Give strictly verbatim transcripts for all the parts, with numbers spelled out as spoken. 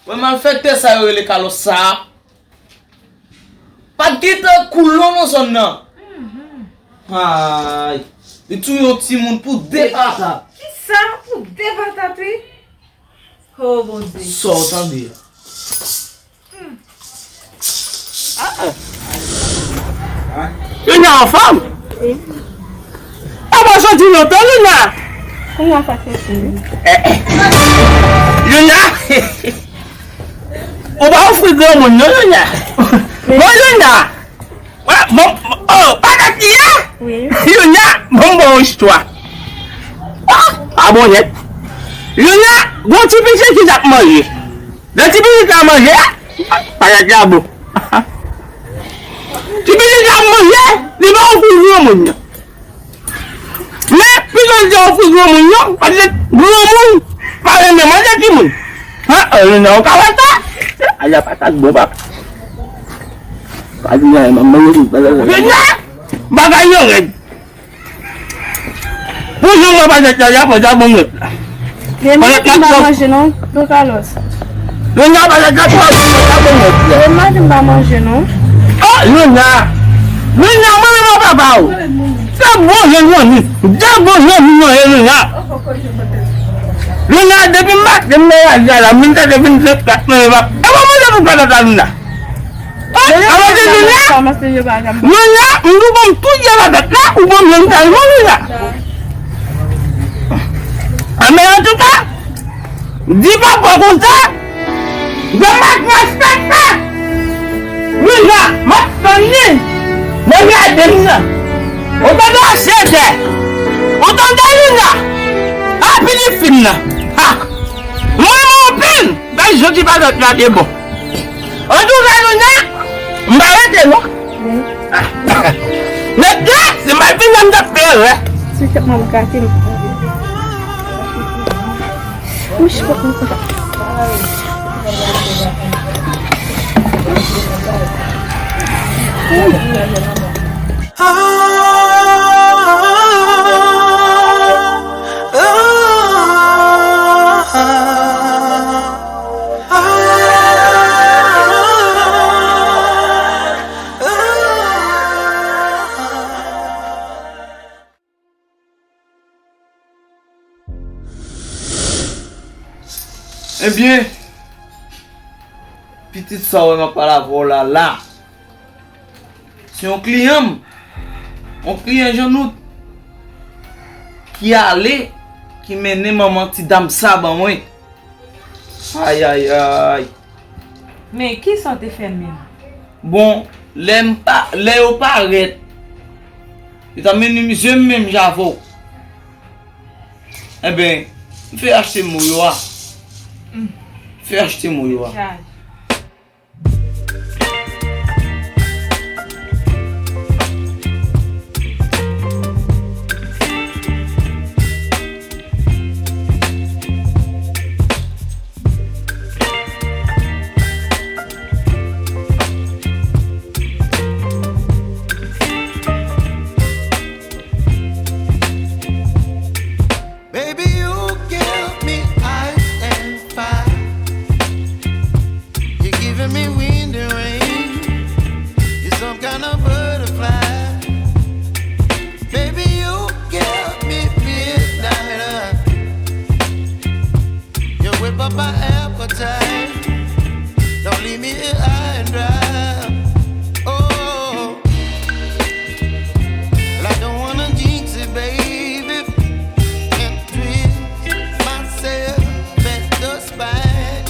Wè malfektè sa yo rele Carlos sa a. Pa t gen tan koulon nan zòn nan. Ay, li touye yon timoun pou de patat. Kisa pou de patat, wi? Oh, Bondye. Sa w tande a? Luna anfòm? Wi. Ou pa soti lontan, Luna? Kounya sa fè fini. Luna? Ou pa ofri granmoun non, Luna. Bon, Luna. Bon, oh, patat li ye? Wi. Luna, bon, bon istwa. Ah, pa bon nèt. Luna, gon ti pitit ki t ap manje. Lè ti pitit la manje, patat la bon. Ti pitit la manje, li pa ofri granmoun nan. Men, pitit la ofri granmoun nan, paske granmoun pa renmen manje timoun. Ha, Luna, ou ka wè sa? Ala patat bon, papa. Pa di anyen, manje tout, bagay yo rèd. Pou joun mwen pa tèt la, la, fò sa bon nèt la. Men mwen di m pa manje non, Don Carlos. Luna pa tèt la, fò sa bon nèt la. Men mwen di m pa manje non. Ah, Luna. Luna, mwen menm papa ou. Se bon jèn zanmi. Se bon zanmi mwen ye, Luna. Luna, depi m maten m nan raja la, m vin tande vin fè kat mwen, e pa mwen pou fè lòt la, Luna. Luna, Luna, m di w ban m tout vye patat la, ou ban m yon kalman, Luna. Anben, antouka, di papa w konsa, m ap respèkte. Luna, m ap tann li. Mwen gade m nan. Ou tande, Luna? Ou tande, Luna? Epi li fin nan. Ha! Mwen, mwen, anpil. Bay jodi patat la te bon. Antouka, Luna, m pa rete non. Nèg la, si m pa t vin la, m t ap fè erè. Si tèt mwen gate m. Wouch, fòk mwen kontan. Ebyen, pitit sa w wè m ap pale avè w la, la. Se yon kliyan m, yon kliyan Jean-Nout ki ale, ki mennen manman ti dam sa ban mwen. Ayayay. Men kisa w te fè menm? Bon, lè m pa, lè yo parèt, yo t ap minimize m menm jan avè w. Enben, m fè achte mo yo a. M fè achte mo yo a. Baby, you give me ice and fire. You're giving me wind and rain. You're some kind of butterfly. Baby, you give me midnight oil. You whip up my appetite. Don't leave me here high and dry. Oh, well, I don't wanna jinx it, baby, and twist myself at the spine.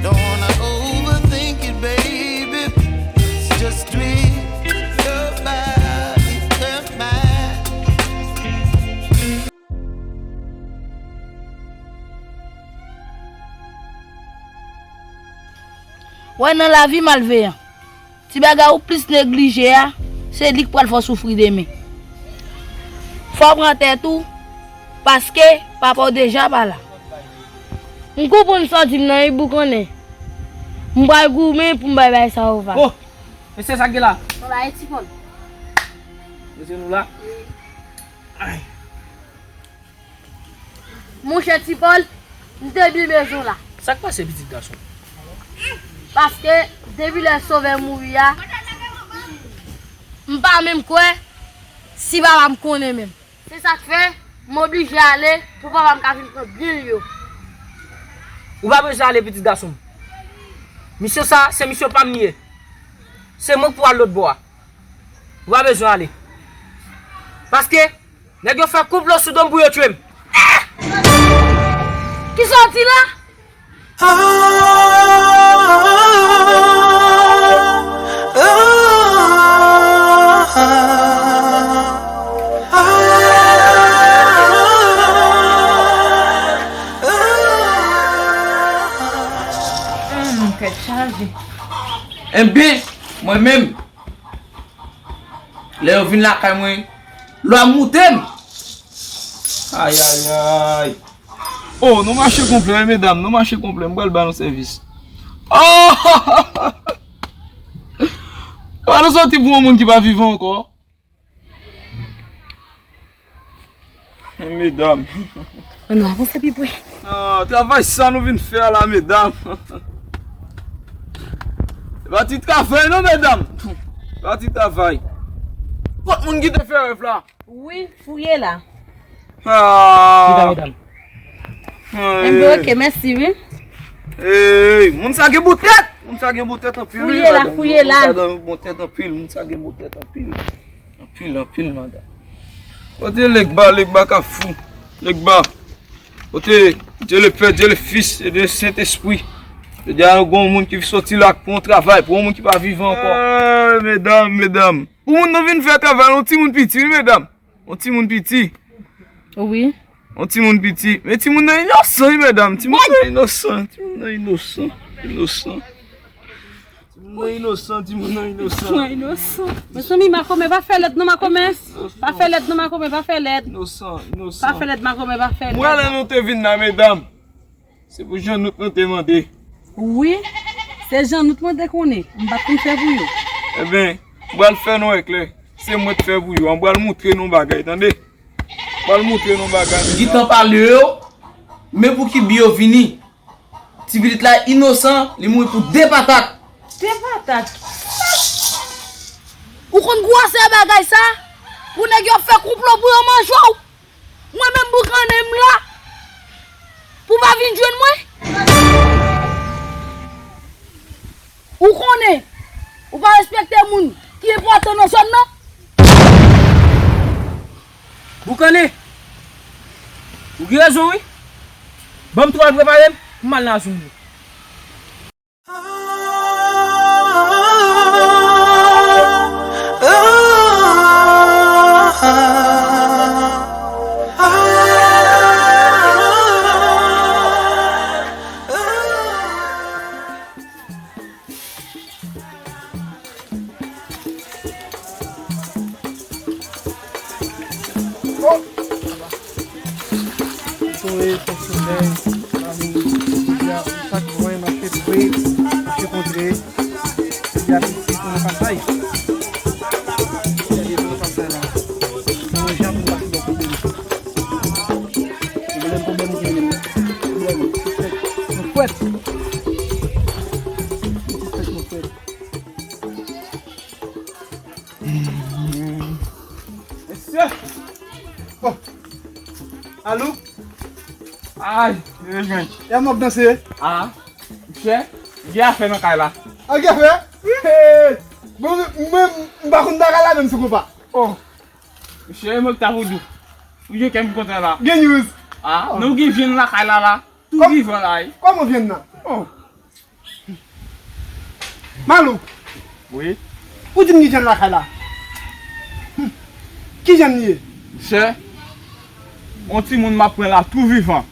Don't wanna overthink it, baby. Just twist your body and mine. Wè, nan lavi malveyan, ti bagay ou plis neglije a, se li k pral fè w soufri demen. Fò w pran tèt ou, paske papa w deja pa la. M konprann sa w di m nan wi, boukannen. M pral goumen pou m bay bagay sa yo va. Oh, mesye, sa k gen la? Bon, bagay ti pon. Mesye, nou la? Ay. Monchè Ti Pòl, m te byen bezwen w la. Sa k pase, pitit gason? Paske depi lè Sovè mouri a, m pa menm kwè si papa m konnen menm. Se sa k fè m oblije ale pou papa m ka vin pran byen l yo. Ou pa bezwen ale, pitit gason m. Misyon sa, se misyon pa m li ye. Se mwen k pou al lòt bò a. Ou pa bezwen ale. Paske nèg yo fè konplo sou do m pou yo tchwe m. Kisa w di la? Hmm, tèt chaje. Enben, mwen menm, lè yo vin lakay mwen, lwa moute m. Ayayay. Oh, nou mache konplè, wi, medam, nou mache konplè. M pral ba nou sèvis. Oh! Pa nou soti pou yon moun ki pa vivan ankò. Medam. Ann nou avanse pi pre. Ah, travay sa nou vin fè a la, medam. Se pa ti travay non, medam. Se pa ti travay. Kot moun ki te fè rèv la? Wi, fouye la. Ah. Chita, medam. Enben, ok, mèsi, wi. Ey, moun sa gen bon tèt. Moun sa gen bon tèt anpil, wi, fouye la, madanm. Fouye la. Moun sa gen bon tèt anpil. Moun sa gen bon tèt anpil. Anpil, anpil, madanm. Kote Legba, Legba Kafou. Legba. Kote Dye le Pè, Dye le Fis e le Sentespri. Jodi a, nou gen yon moun ki soti la pou yon travay, pou yon moun ki pa vivan ankò. Ah, medam, medam. Pou moun nan vin fè travay, yon timoun piti, wi, medam. Yon timoun piti. Wi. Yon timoun piti. Men timoun nan inosan, wi, medam. Timoun nan inosan. Timoun nan inosan. Inosan. Timoun nan inosan, timoun nan inosan. Timoun nan inosan. Mezanmi, makomè, pa fè lèd non, makomè. Pa fè lèd non, makomè, pa fè lèd. Inosan, inosan. Pa fè lèd, makomè, pa fè lèd. Mwen, lè nou te vin la, medam. Se pou Jannout nou te mande. Wi, se Jannout mwen te konnen. M pa t konn fè pou yo. Enben, m pral fè nou wè klè. Se mwen t fè pou yo. M pral moutre nou bagay, tande. M pral moutre nou bagay. M gentan pale yo, men pou ki bi yo vini. Ti pitit la inosan, li mouri pou de patat. De patat? Ou konn gwosè bagay sa? Pou nèg yo fè konplo pou yo manje w. Mwen menm boukannen m la pou w pa vin jwenn mwen. Ou konnen, ou pa respekte moun ki enpòtan nan zòn nan. Boukannen, ou gen rezon wi. Ban m twal prepare m, m al nan zòn nan. Soleil, son solèy, lamour, jodi a, chak mwen m ap fè vre, m ap kontre, jodi a, piti, pou nan pasaj. Jodi a, pou nan pasaj la. Mwen jan pou m pase bò kote li. Pwoblèm, pwoblèm, pwoblèm. Pwoblèm. Mwen fwèt. Mwen fwèt, mwen fwèt. Mesye! Oh! Alou? Ay, e jwenn. E a m ap danse. Ah, monchè, gen afè nan kay la. Ah, gen afè? Hey! Bon, mwen, m pa konn bagay la menm sou konpa. Oh! Monchè, e mwen ki ta pou di w. Ou gen kè m kontan la. Gen news. Ah, men ou gen vyann lakay la, la. Tou vivan la, wi. Kòman vyann nan? Oh! Malou. Wi. Ou di m ki jan lakay la? Hmm. Ki jan li ye? Monchè, yon timoun m ap pran la tou vivan.